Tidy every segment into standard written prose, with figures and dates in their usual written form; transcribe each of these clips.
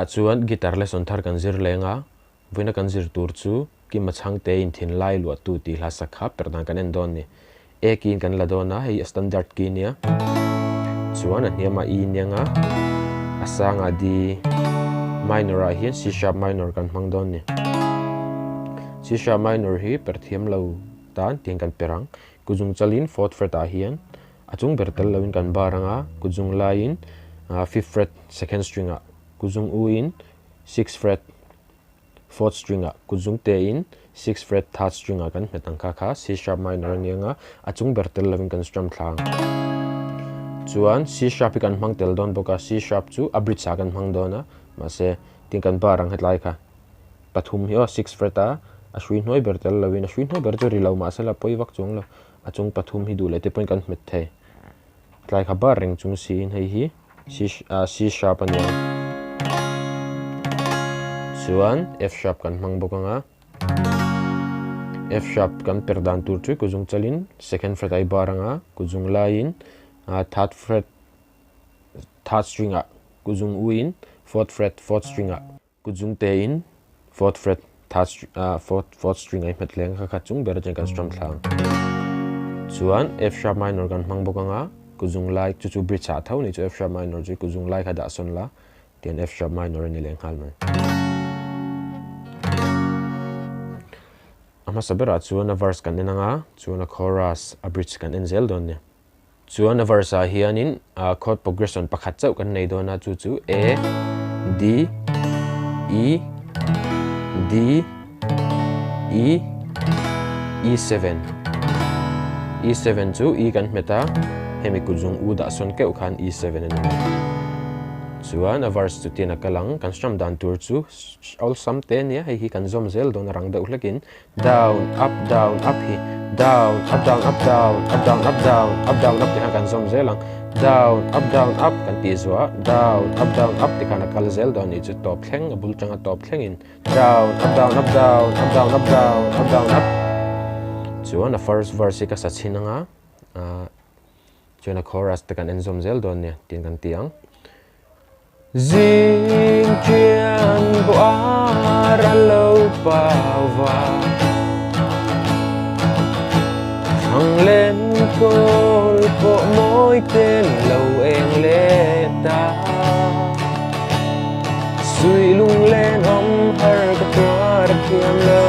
Vawiinah chuan guitar lesson thar kan zir leng a, vawiina kan zir tur chu Kima Chhangte in thinlai luahtu tih hla sak kha perh dan kan en dawn ni. A key in kan la dawn a, hei a standard key nia. Chuan a hniamah E nia nga, a sangah D minor ah hian C sharp minor kan hmang dawn ni. C sharp minor hi perh thiam lo tan tiang kan perh ang. Kuzung chalin fourth fret ah hian a chung ber tel loin kan bar ang a, kuzung laiin fifth fret second string ah, kuzung u in sixth fret fourth string ah, kuzung te in sixth fret third string ah kan hmet ang kha kha C sharp minor a ni ang a, a chung ber tel loin kan strum thla ang. Chuan C sharp hi kan hmang tel dawn bawk a, C sharp chu a bridge ah kan hmang dawn a, mahse tin kan bar ang hetlai kha. Pathum hi aw six fret a, a hrui hnuai ber tel loin a hrui hnuai ber chu ri lo mahse la pawi vak chuang lo, a chung pathum hi duh leh te pawhin kan hmet thei. Tlai kha bar reng chung siin hei hi C C sharp a ni ang. Chuan F sharp kan hmang bawk ang a, F sharp kan per dan tur chu kuzung chalin second fret a i bar ang a, kuzung laiin third fret third string ah kuzung uin fourth fret fourth string ah. Kut zung tein fourth fret third fourth fourth string a i hmet leng kha kha chung ber atangin kan strum thla ang. Chuan F sharp minor kan hmang bawk anga kut zung lai chu chu bridge ah tho ni chu F sharp minor chu kut zung lai kha dah sawn la tian F sharp minor a ni leh nghal mai. A hmasa berah chuan a verse kan en anga chuan a chorus a bridge kan en zel dawn nia. Chuan a verse ah hianin chord progression pakhat chauh kan nei dawn a, chu chu A, D, E, D, E, E7. E7 chu E kan hmet a, hemi kutzung U dah sawn keuh khan E7 a ni mai. Chuan a verse chu tian a kal ang, kan strum dan tur chu awlsam te ania, hei hi kan zawm zel dawn a rang deuh hlekin. Down, up, down, up hi down, up, down, up, down, up, down, up, down, up, down, up tih khan kan zawm zel ang. Down, up, down, up kan tih zuah down, up, down, up tih khan a kal zel dawn nih chu tawp thleng a bul tanga tawp thlengin down, up, down, up, down, up, down, up, down, up, down, up. Chuan a first verse hi ka sa chhin anga ah chuan a chorus te kan en zawm zel dawn nia tiin kan ti ang. Zing chian buar a lo pau va Thang len kawl pawh mawi ten lo eng leh ta Suih lung len awm har ka tuar thiam lo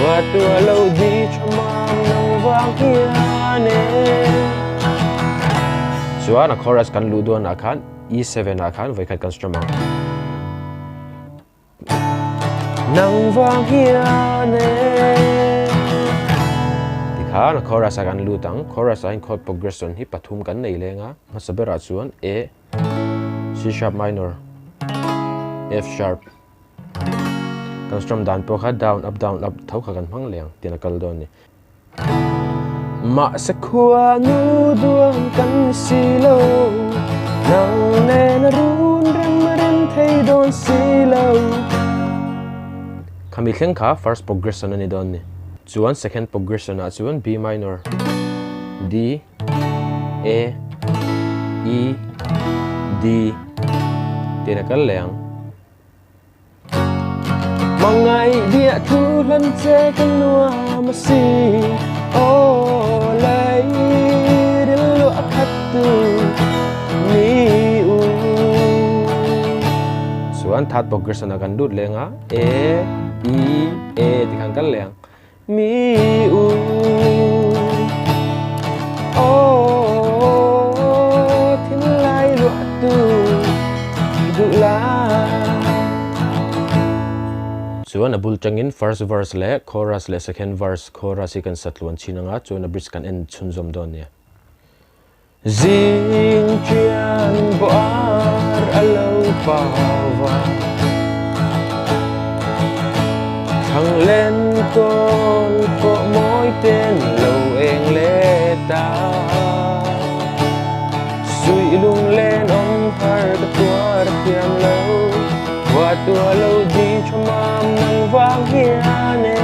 Wa tua lo di tha mam nang vang hian e Chuan a chorus kan luh dawnah khan E7 ah khan vawikhat kan strum ang. Nang vang hian e Tikhan a chorus ah kan lut ang. Chorus ah hian chord progression hi pathum kan nei leng a. Hmasa berah chuan A, C sharp minor, F sharp. Kan strum dan pawh kha down up down up tho kha kan hmang leh ang tian a kal dawn a ni. Mahse khuanu duang kan ni si lo, nang nen a run rem rem thei dawn si lo. Khami thleng kha first progression a ni dawn ni. Chuan second progression ah chuan B minor, D, A, E, D tiin a kal leh ang. Hmangaih biah thu hlan che ka nuam a si Aw lei rilru a khat tu ni u. Chuan third progression ah kan lut leng a A E A ti khan kal leh ang Mi u Aw thinlai luah tu duh lai. Chuan a bul tangin first verse leh chorus leh second verse chorus hi kan sa tluan chin anga chuan a bridge kan en chhunzawm dawn nia. Zing chian buar a lo pau va, Thlang len kawl pawh mawi ten lo eng leh ta. Suih lung len awm har ka tuar thiam lo, Khua tua lo di tha mam nang vang hian e.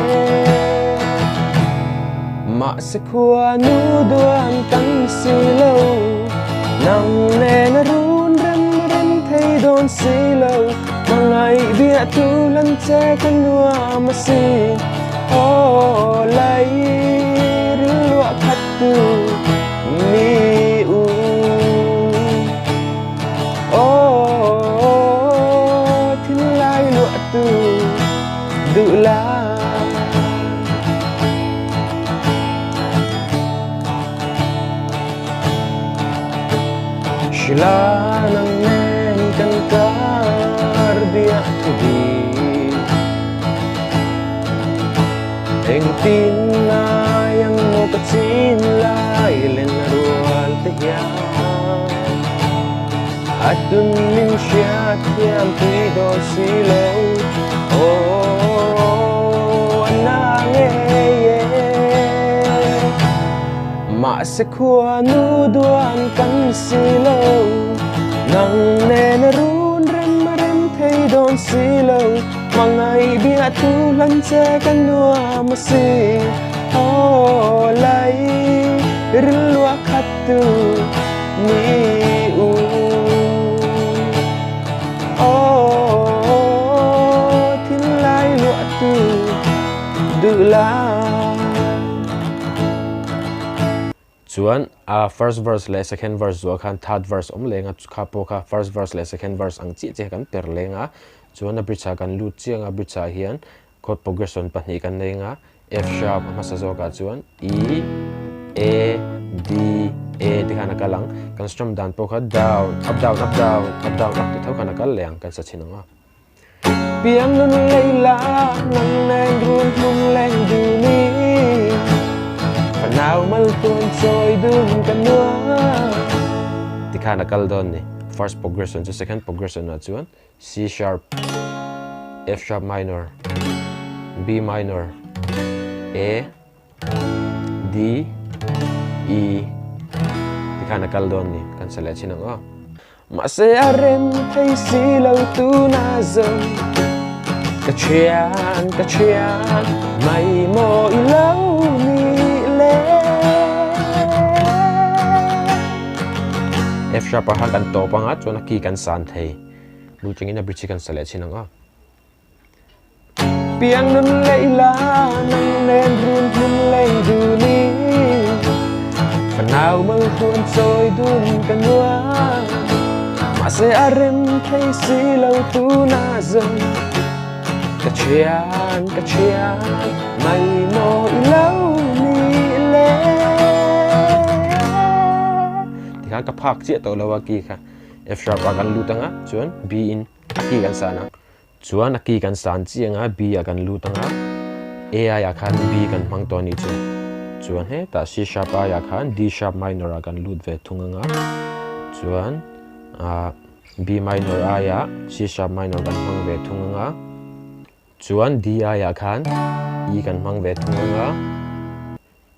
Mahse khuanu duan kan si lo, nang nen a run rem rem thei dawn si lo. Hmangaih biahtu lan che ka nuam asin Aw lei rilruah khat tu ni u Aw thinlai luahtu duh lai. Sila nang nen kan kar biahthu bik Engtin ngai ang maw ka chin lai len a rual te hian A tun min hriat thiam tui dawn si lo Aw a na ngei e Mahse khuanu duan kan si lo Nang nen a run rem a rem thei dawn si lo Hmangaih biahtu hlan che ka nuam a si Aw lei rilruah khat tu ni u Aw thinlai luahtu duh lai. Chuan a first verse leh second verse zuah khan third verse awm leng a, kha pawh kha first verse leh second verse ang chiah chiah kan per leng a, chuan a bridge ah kan lut chiang a, bridge ah hian chord progression pahnih kan nei ang a, F sharp a hmasa zawkah chuan E, A, D, A te khan a kal ang, kan strum dan pawh kha down, up down up down, up down up ti tho khan a kal leh ang kan sa chhin ang a. Piang nun leila nang nen run hlum leng duni Fanau mal tuan chawi dun ka nuam. Ti khan a kal dawn ni. First progression chu second progression ah chuan C sharp, F sharp minor, B minor, A, D, E ti khan a kal dawn ni. Kan sa leh chin ang aw. Mahse a rem thei si lo tuna zawng ka thian ka thian mai maw i lo ni le. F sharp ah khan kan tawp anga chuan a key kan san thei. Bul tangin a bridge hi kan sa leh chin ang aw. Piang nun leh ila nang nen run hmun leng duni Fanau mal huan chawi dun ka nuam Mahse a rem thei si lo tuna zawng Ka thian ka thian mai maw i lo ni le. Tikhan ka phak chiah tawh lo a key kha F sharp ah kan lut anga chuan B in a key kan san ang. Chuan a key kan san chiang a, B ah kan lut ang a, A aiah khan B kan hmang tawh a nih chu. Chuan hetah C sharp aiah khan D sharp minor ah kan lut ve thung ang a, chuan ah B minor aiah C sharp minor kan hmang ve thung ang a, chuan D aiah khan E kan hmang ve thung ang a,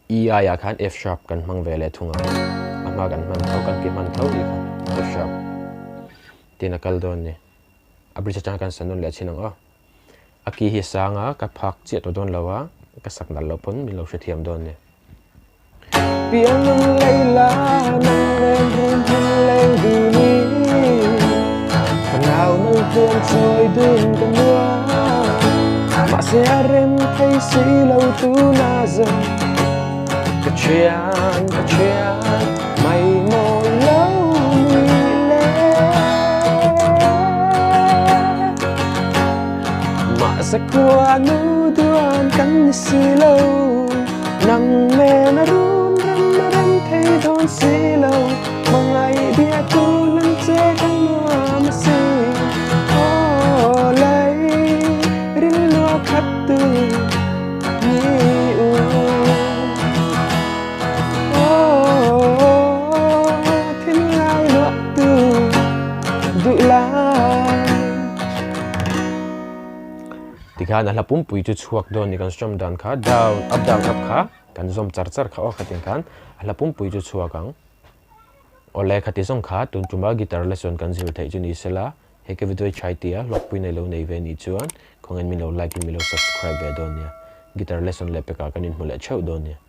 E aiah khan F sharp kan hmang ve leh thung ang, a hma kan hman tho, kan ki hman tho tih kha F sharp tin a kal dawn a ni. A bridge atanga kan sa nawn leh chin ang aw. A ki hi a sang a, ka phak chiah tawh dawn lo a, ka sak nalh loh pawn min lo hrethiam dawn nia. Piang nung leila nang nen run hun leng duni Fanau mal tluan chawi dun ka nuam Mahse a rem thei si lo tuna zawng Ka thian ka thian mai mawi lo ni le Mahse khua nu duan kan ni si lo Nang nen a run rem a rem thei dawn si lo Hmangaih bia tu lan che kan nuam a si Aw lei rilru a khat tu Tikhan a hla pumpui chu chhuak dawn ni kan strum dan kha down up down up kha kan zawm char char kha aw khatin khan a hla pumpui chu chhuak ang. Awle khati zawng kha tun tuma guitar lesson kan zir theih chu ni sela He ka video hi chhai tia hlawkpui nei lo nei ve nih chuan khawngain min lo like in min lo subscribe ve dawn nia. Guitar lesson leh pekah kan inhmu leh theuh dawn nia.